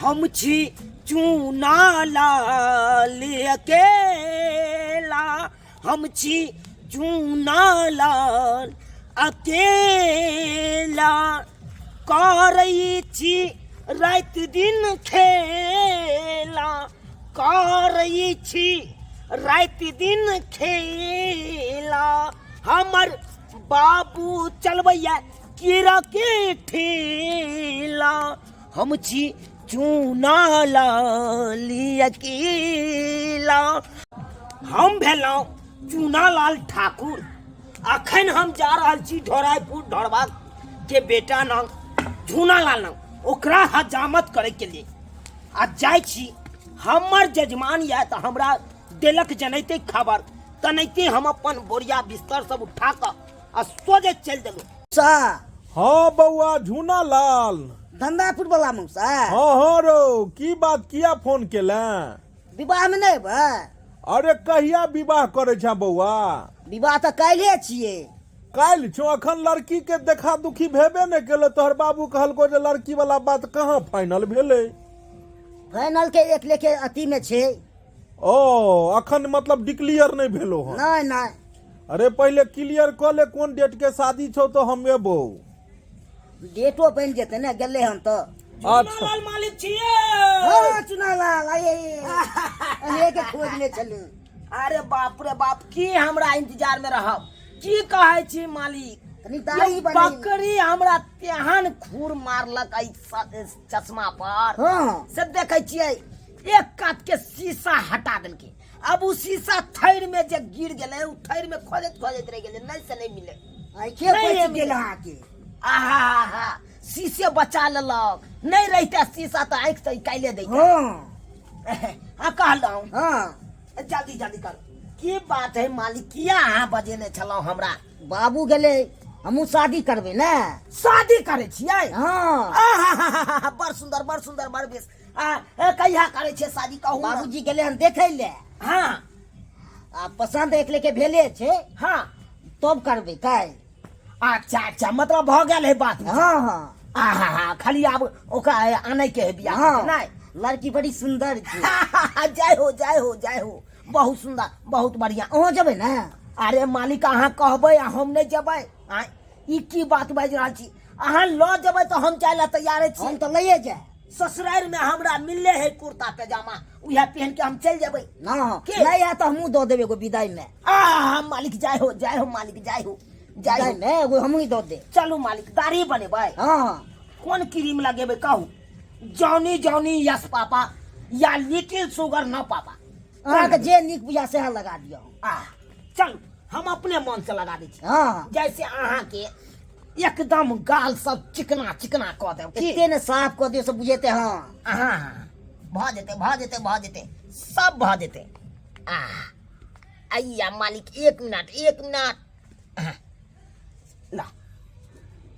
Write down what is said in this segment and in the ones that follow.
हम छी चूना लाल अकेला, हम छी चूना लाल अकेला, करै छी राति दिन खेला, करै छी राति दिन खेला, हमर बाबू चलबैया कीड़ा के ठेला, हम छी चूना लाल अकेला। हम भेलहुँ चूनालाल ठाकुर। अखन हम जा रहल छी ढोरायपुर ढोरबा के बेटा नाम झूनालाल नाम, ओकरा हजामत करे के लिए आ जाइ छी। हमर जजमान यऽ तऽ हमरा देलक जनैते खबर, तनैते हम अपन बोरिया बिस्तर सब उठा कऽ आ सोझे चलि देलहुँ। सा हाँ बौआ झूना लाल। धंधापुर वाला मौसा। हाँ हाँ रो, की बात, किया फोन केले? विवाह में नहीं एबै? अरे कहिया विवाह करे छा बौआ? विवाह तऽ काल्हे छियै। काल्हि छौ? अखन लड़की के देखा दुखी भेबे नहि केलो। तोहर बाबू कहलको जे लड़की वाला बात कहाँ फाइनल भेलै? फाइनल के एक लेके अथी में छै। ओ अखन मतलब डिक्लियर नहि भेलो हन? नहीं नहीं। अरे पहिले क्लियर कऽ ले कोन डेट के शादी छौ तो हम एबो। डेटो बनि जेतै ने, गेलै हन तऽ। अच्छा। चुनालाल मालिक छियै। हाँ चुनालाल, आइए अहे के खोज में चलू। अरे बाप रे बाप, की हमरा इंतजार में रहब, की कहै छी मालिक? कनी दाढ़ी यौ, बनेने। बकरी हमरा तेहन खूर मारलक एहि चश्मा पर। हाँ। से देखै छियै एक कात के शीशा हटा देलकै। अब उ शीशा थैर में जे गिर गेलै, उ थैर में खोजैत खोजैत रहि गेलै, नहीं से नहीं मिले। आँखे नहीं बचि मिले। गेल अहाँके। आहा हा, शीशे बचा लेलक, नहीं रहिते शीशा तऽ आँखि तऽ निकाले दैते। हाँ। हाँ कहलहुँ। हाँ। जल्दी जल्दी करू। की बात है मालिक, किया अहाँ बजेने छलहुँ हमरा? बाबू गेलै, हमहूँ शादी करबै ने। शादी करै छियै? हाँ। आहा, बड़ सुंदर, बड़ सुंदर, बड़ बेस। आ, ए, कहिया करै छियै शादी कहू ने? बाबूजी गेलै हन देखै ले। हाँ। आ पसंद एक लेके भेले छै। हाँ। तब करबै काल्हि। अच्छा अच्छा, मतलब भऽ गेल है बात। हाँ हाँ। आहा हा, खाली आब ओकरा आनै के है बियाह। हाँ। नहीं? लड़की बड़ी सुंदर छै। जय हो, जय हो, जय हो, बहुत सुंदर, बहुत बढ़िया। अहाँ जेबै ने? अरे मालिक, अहाँ कहबै आ हम नहि जेबै? आँय, ई की बात बाजि रहल छी? अहाँ लऽ जेबै तऽ हम जाय लए तैयारे छी। हम तऽ लैए जाय। ससुरारि में हमरा मिलले है कुर्ता पैजामा, उएह पहन के हम चलि जेबै। ना के? नहीं है तऽ हमहूँ दऽ देबै एगो विदाई में। आ मालिक जय हो, जय हो मालिक, जय हो, जय विदाई हो। में एगो हमहूँ दऽ देब। चलू मालिक, दाढ़ी बनेबै? हाँ हाँ। कोन क्रीम लगेबै कहू? जॉनी जॉनी यस पापा या लिटिल सुगर न पापा? अहाँके जे नीक बुझा सएह लगा दिअ। आ चलू, हम अपने मन से लगा दै छी। हाँ। जैसे अहाँके एकदम गाल सब चिकना चिकना कऽ देब की? एते ने साफ कऽ दियौ से बुझेतै। हाँ। हाँ हाँ, भऽ जेतै, भऽ जेतै, भऽ जेतै, सब भऽ जेतै। आ अइया मालिक, एक मिनट, एक मिनट, ला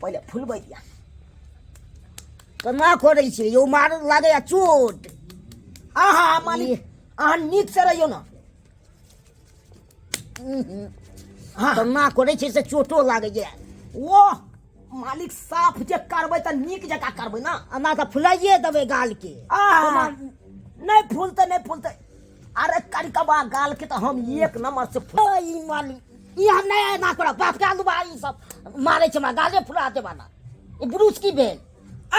पहिले फुलबै दिया। केना करै छियै यौ, मार लागैया चोट। आहा मालिक, अहाँ नीक से रहियौ ने। हाँ। केना करै छै से चोटो लागैया। ओ मालिक, साफ जे करबै तऽ नीक जकाँ करबै ने। एना तऽ फुलाइए देबै गालके। आहा, नहि फूलतै, नहि फूलतै। अरे करिकबा गाल के तऽ हम एक नंबर से फूल। ओ, ई मालिक, ई हम नहि एना करब। बाप के आलू बा, ई सब मारै छै हमरा, गाले फुला देब ना। ई ब्रूस की भेल?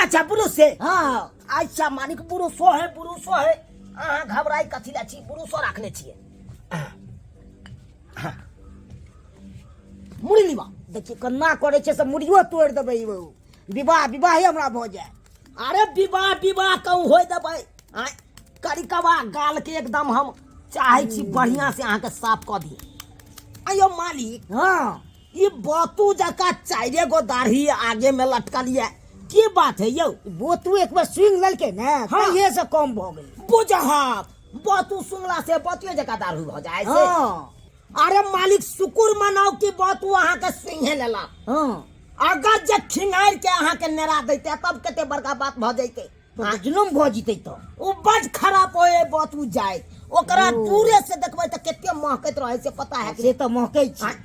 अच्छा ब्रूस से? हाँ। अच्छा मालिक, ब्रूसो है, ब्रूसो है, अहाँ घबराई कथी लए छी, ब्रूसो रखने छियै। हाँ। मुड़ी लीबा। देखियौ केना करै छै से मुड़ियो तोड़ि देबै। ई विवाह विवाहे हमरा भऽ जाय। अरे विवाह विवाह कहूँ होय देबै? आँय, करिकबा गाल के एकदम हम चाहै छी बढ़िया से अहाँके साफ कऽ दी। अयो मालिक। हाँ। ई बतू जकाँ चारिए गो दाढ़ी आगे में लटकल ये, की बात है यौ? बोतू एक बार सुनि लेलकै ने। हाँ। तहिये से कम भऽ गेलै। बुझहक बतू सुनला से बतुए जकाँ दाढ़ी भऽ जाइ से। हाँ। अरे मालिक, शुक्र मनाउ कि बतू अहाँके सुइहे लेलक। हाँ। अगर जे खिंगारि के अहाँके नेरा दैते तब कते बड़का बात भऽ जैते। तऽ जुलुम भऽ जेतै तऽ। ओ बड खराब होए बतू जाय, ओकरा ओ। दूरे से देखबै तऽ कते महकैत रहै से पता है? से तऽ महकै छै। आँय,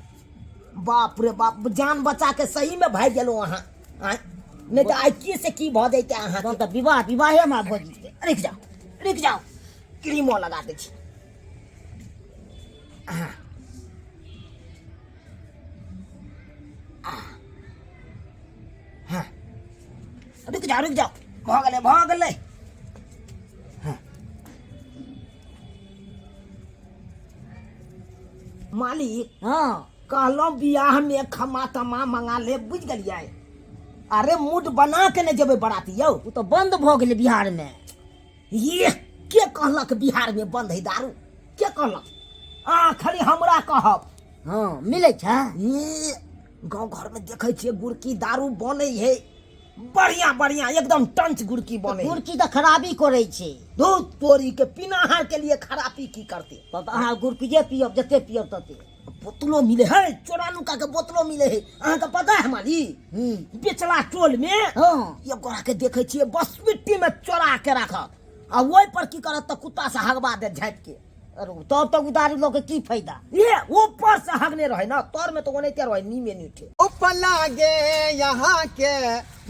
बाप रे बाप, जान बचा के सही में भागि गेलहुँ अहाँ। आँय, नहि तऽ आइ की से की भऽ जैते अहाँ। तहन तऽ विवाह विवाहे हमरा भऽ जेतै। रुकि जाउ रुकि जाउ, क्रीमो लगा दै छी। हाँ हाँ, रुकि जाउ रुकि जाउ, भऽ गेलै भऽ गेलै। हाँ मालिक, हाँ कहलहुँ बियाह में खमा तमा मंगा ले, बुझि गेलियै? अरे मूड बना के नहि जेबै बराती यौ। ओ तऽ बंद भऽ गेलै बिहार में। ये के कहलक बिहार में बंद है दारू? के कहलक? अहाँ खाली हमरा कहब। हाँ मिलै छै। ये गाँव घर में देखै छियै गुड़की दारू बनै है, बढ़िया बढ़िया एकदम टंच गुड़की बनै है। गुड़की तऽ खराबी करै छै। दूध तोरी के पीनाहार के लिए खराबी की करते? तब तऽ अहाँ गुड़कीये पियब, जते पियब तते। बोतलो मिले है, चोरा नुका के बोतलो मिले है, अहाँके पता है माली? बेचला टोल में। हाँ। एक गोरा के देखे छियै बस मिट्टी में चोरा के राखत आ ओहि पर की करत तऽ कुत्ता से हगवा देत झाँपि के। अरे तब तक उदारू लऽ के की फायदा? ये ऊपर से हगने रहे ना, तर में तो ओनाहिते रहे नीमे नीठे। लागे यहाँ के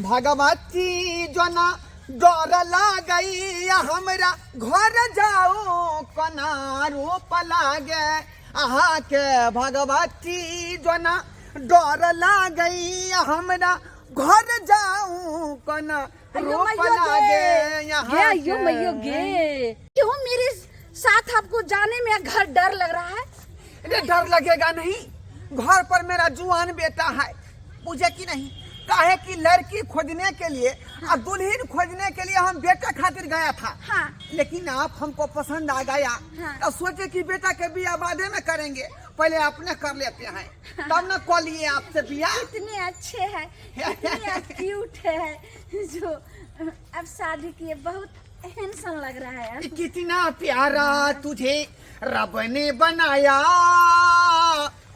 भगवती जोना डर लागई, हमरा घर जाओ कोना रूप लागे। अहाँ के भगवती जोना डर लागई, हमरा घर जाऊं कोना अयो रूप मैयो लागे गे यहाँ गे, अयो के। मैयो गे, क्यों मेरे साथ आपको जाने में घर डर लग रहा है? अरे डर लगेगा नहीं, घर पर मेरा जुआन बेटा है, बुझे कि नहीं? काहे कि लड़की खोजने के लिए और दुल्हन खोजने के लिए हम बेटा खातिर गया था। हाँ। लेकिन आप हमको पसंद आ गया। हाँ। तो सोचे कि बेटा के बियाह बादे में करेंगे, पहले अपने कर लेते हैं तब न कॉल लिए आपसे बियाह। कितने अच्छे हैं, कितने क्यूट है, जो अब शादी किए बहुत हैंडसम लग रहा है। कितना प्यारा तुझे रब ने बनाया,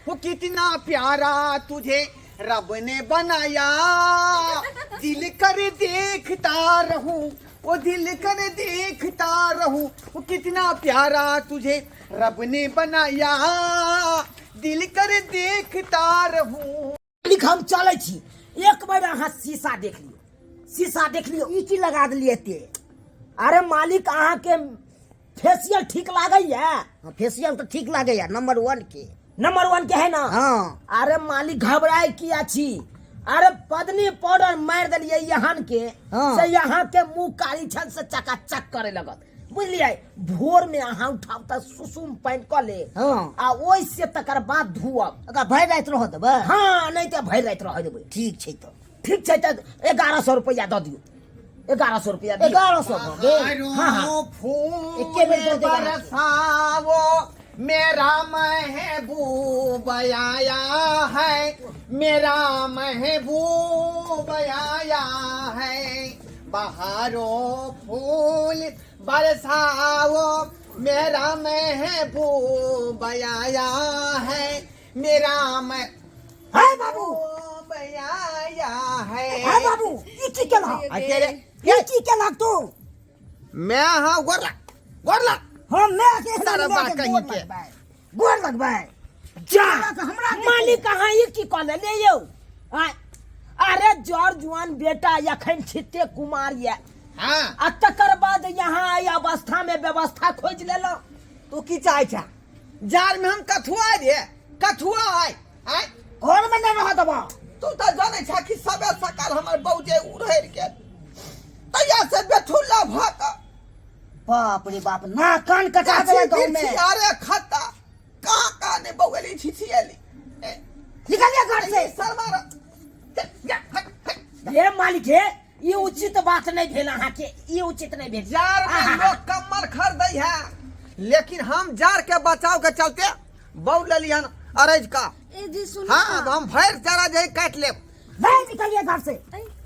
वो कितना प्यारा तुझे रब ने बनाया, दिल कर देखता रहूं, वो दिल कर देखता रहूं, वो कितना प्यारा तुझे रब ने बनाया, दिल कर देखता रहूं। मालिक हम चलै छी, एक बेर अहाँ शीशा देख लियौ, शीशा देख लियौ। ई की लगा देलियै एते? अरे मालिक अहाँके फेसियल ठीक लागैया? हाँ, फेसियल तऽ ठीक लागैया, नंबर 1 के। नंबर 1 के है ना? हाँ। अरे मालिक घबराए किया छी? अरे पदनी पाउडर मारि देलियै यहाँ के। हाँ। से यहाँ के मुंह कारी छल से चकाचक करे लगत, बुझलियै? भोर में अहाँ उठाब तऽ सुसुम पानि कऽ ले। हाँ। आ ओहि से तकर बाद धोअब। ओकरा भरि राति रहऽ देबै? हाँ, नहि तऽ भरि राति रहऽ देबै। ठीक छै तऽ। ठीक छै तऽ 1100 रुपैआ दऽ दियौ, 1100 रुपैआ दियौ। 1100 भऽ गेल? हाँ, हाँ। फूल एके बेर दऽ देबै। बरसाओ मेरा महबूब आया है, मेरा महबूब आया है, बहारो फूल बरसाओ मेरा महबूब आया है, मेरा मह है बाबू आया है। है बाबू, ई की केलह? अकेले। ई की केलह तू? मैं हाँ गोर लग, गोर लग। हम मैं के सारा मैं बात के कहीं गोर के। लगबै, गोर लगबै। जा हमरा देखू। मालिक अहाँ ई की कऽ लेलियै यौ? आँय, अरे जर जुआन बेटा एखन छिते कुमार ये। हाँ। आ तकर बाद यहाँ एहि अवस्था में व्यवस्था खोजि लेलहुँ। तू की चाहै छा? जार में हम कथुआ रे, कथुआ आय, आय? घर में नहीं रह देबा। तू तो जानै छा कि सबे सकाल हमर बौजे उड़ैर गेल, तैया से बेठुल्ला भ क। बाप रे बाप, ना कान कटा देबै गाँव में। अरे खत्ता कहाँ कहाँ ने बौएली छिछिएली। निकलिए घर से। शर्मा रह। जा, हट, हट। हे मालिक हे, ई उचित बात नहीं भेल अहाँके, ई उचित नहीं भेल। जार में लोग कम्बल खरीदै है, लेकिन हम जार के बचाव के चलते बौ लेलियन अरज का। ए जी सुनो। हाँ, ना। हम भरि चारा जे काटि लेब। नहीं निकलिए घर से,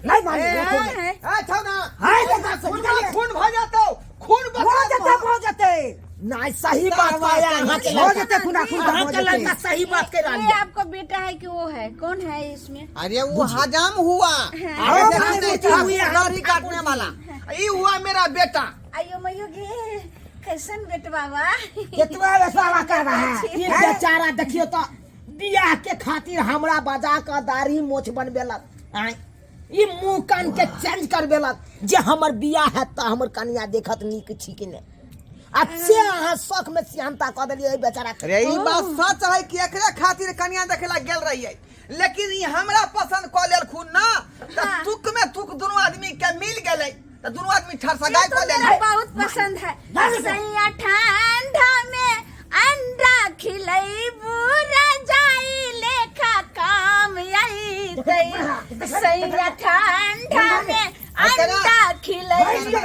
नहीं मानिए। ए, ए, छौ ना। हाँ, ये घर से खून निकलिए। खून भऽ जेतौ, खून हो बचा जेतै, हो जेतै। नहीं सही बात कहया अहाँके हो लड़का। जेतै खुना खून अहाँके हो जेतै। लड़का सही बात कहि रहल ये यऽ। आपका बेटा है कि वो है? कौन है इसमें? अरे वो हजाम हुआ। हाँ। अरे हाँ, देखो भाई, नहीं, बेटी हुई है। दाढ़ी काटने वाला ये हुआ मेरा बेटा। आयो मयो गे, कैसन बेटवा बा? केतबा बेटवा कर रहा है। ई बेचारा देखियो तो बियाह के खातिर हमरा बजा के दाढ़ी मोछ बनबेलक। आँय, ई मुंह कान के चेंज करबेलक जे हमर बियाह हैत तऽ हमर कनिया देखत नीक छी कि नहि आ से अहाँ शौक में सियानता कऽ देलियै एहि बेचारा के। अरे ई बात सच है कि एकरे खातिर कनिया देखे ला गेल रहियै, लेकिन ई हमरा पसंद कऽ लेलखुन ना तऽ तुक में तुक दुनू आदमी के मिल गेलै, तऽ दुनू आदमी ये ठरसगाई तो कऽ मेरा लेलै। बहुत पसंद है। सैया ठंडा में अंडा खिलैबू, रजाई लेखा काम अइतै। सैया ठंडा में अंडा खिलैबू,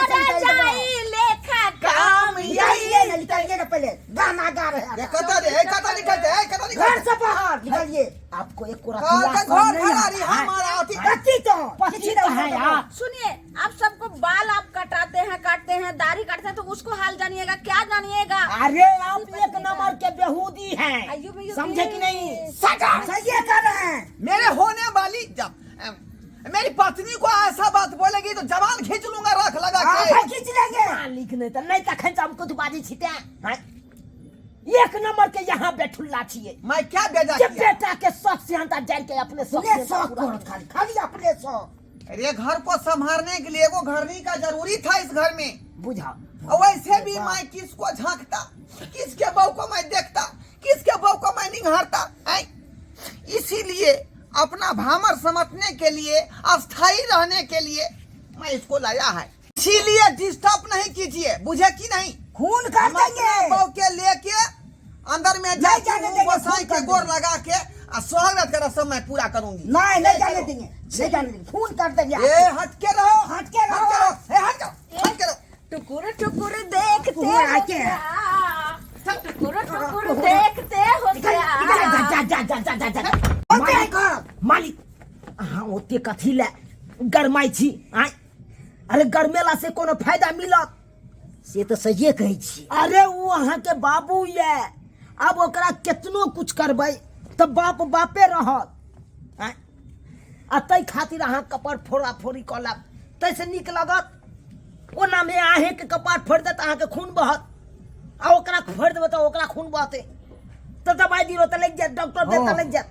रजाई लेखा काम निकालिए ना, निकालिए ना, पहले गाना गा रहे हैं। कतऽ रे, ए, कतऽ निकलतै, ए, कतऽ घर निकलतै? से बाहर निकलिए। आपको एक कोरा घर के घर भरारी हमारा अथी कच्ची तो पच्ची तो है यार। सुनिए, आप सबको बाल आप कटाते हैं, काटते हैं, दाढ़ी काटते हैं, तो उसको हाल जानिएगा, क्या जानिएगा? अरे आप एक नंबर के बेहूदी हैं, आयु में you समझे कि भी। नहीं? सजा सही कर रहे हैं। मेरे होने वाली जब मेरी पत्नी को ऐसा बात बोलेगी तो जबान खींच लूंगा रख लगा के। हाँ, खींच लेंगे। मालिक ने तो नहीं तखन तो हमको तो बाजी छिते हैं। एक नंबर के यहाँ बैठुल्ला छिए। मैं क्या बेजा जे किया? बेटा के शौक सियानता जान के अपने शौक अपने से शौक पूरा करत, खाली खाली अपने शौक। अरे घर को संभालने के लिए एगो घरनी का जरूरी था इस घर में। बुझा। और वैसे भी मैं किसको झांकता, किसके बहू को मैं देखता, किसके बहू को मैं निहारता, ऐं? इसीलिए अपना भामर समझने के लिए, अस्थायी रहने के लिए मैं इसको लाया है। इसीलिए डिस्टर्ब नहीं कीजिए, बुझे कि नहीं? खून कर मैं देंगे। बहू के लेके अंदर में नहीं जाके जाने देंगे, गोसाई खून के कर गोर देंगे। लगा के आ स्वागत कर सब मैं पूरा करूंगी। नहीं, नहीं जाने देंगे, नहीं जाने देंगे, खून कर देंगे। ए हट के रहो, हट के रहो। हट के रहो, ए हट जाओ, हट के रहो। टुकुर टुकुर देखते टुकुर हो आके। क्या? टुकुर टुकुर देखते हो जा क्या? जा जा जा जा जा जा। मालिक, मालिक अहाँ ओते कथी ले गरमाइ छी? आँय, अरे गरमेला से कोनो फायदा मिलत? से तऽ सहिए कहै छी। अरे ओ अहाँके बाबू ये, आब ओकरा केतनो कुछ करबै तऽ बाप बापे रहत। आँय, आ ताहि खातिर अहाँ कपार फोड़ा फोड़ी कऽ लेब ताहिसँ नीक लागत? ओनामे अहेँके कपार फोड़ि देत, अहाँके खून बहत, आ ओकरा फोड़ि देबै तऽ ओकरा खून बहतै, तऽ दबाइ दियौ तऽ लागि जायत, डॉक्टर देत तऽ लागि जायत।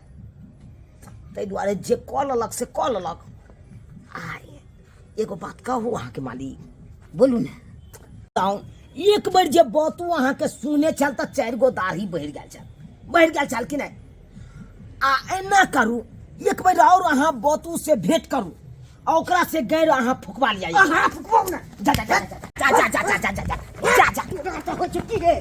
ताहि दुआरे जे कऽ लेलक से कऽ लेलक। आ एगो बात कहू अहाँके मालिक? बोलू ने। बताउ, एक बेर जे बतू अहाँके सुने छल तऽ 4 गो दाढ़ी बढ़ि गेल छल, बढ़ि गेल छल कि नहि? आ एना करू, एक बेर और अहाँ बतू से भेंट करू आ ओकरा से गैर अहाँ फुकवा लिया। अहाँ फुकवाउ ने। जा जा जा जा जा जा जा जा जा जा जा जा। हो चुकी रे।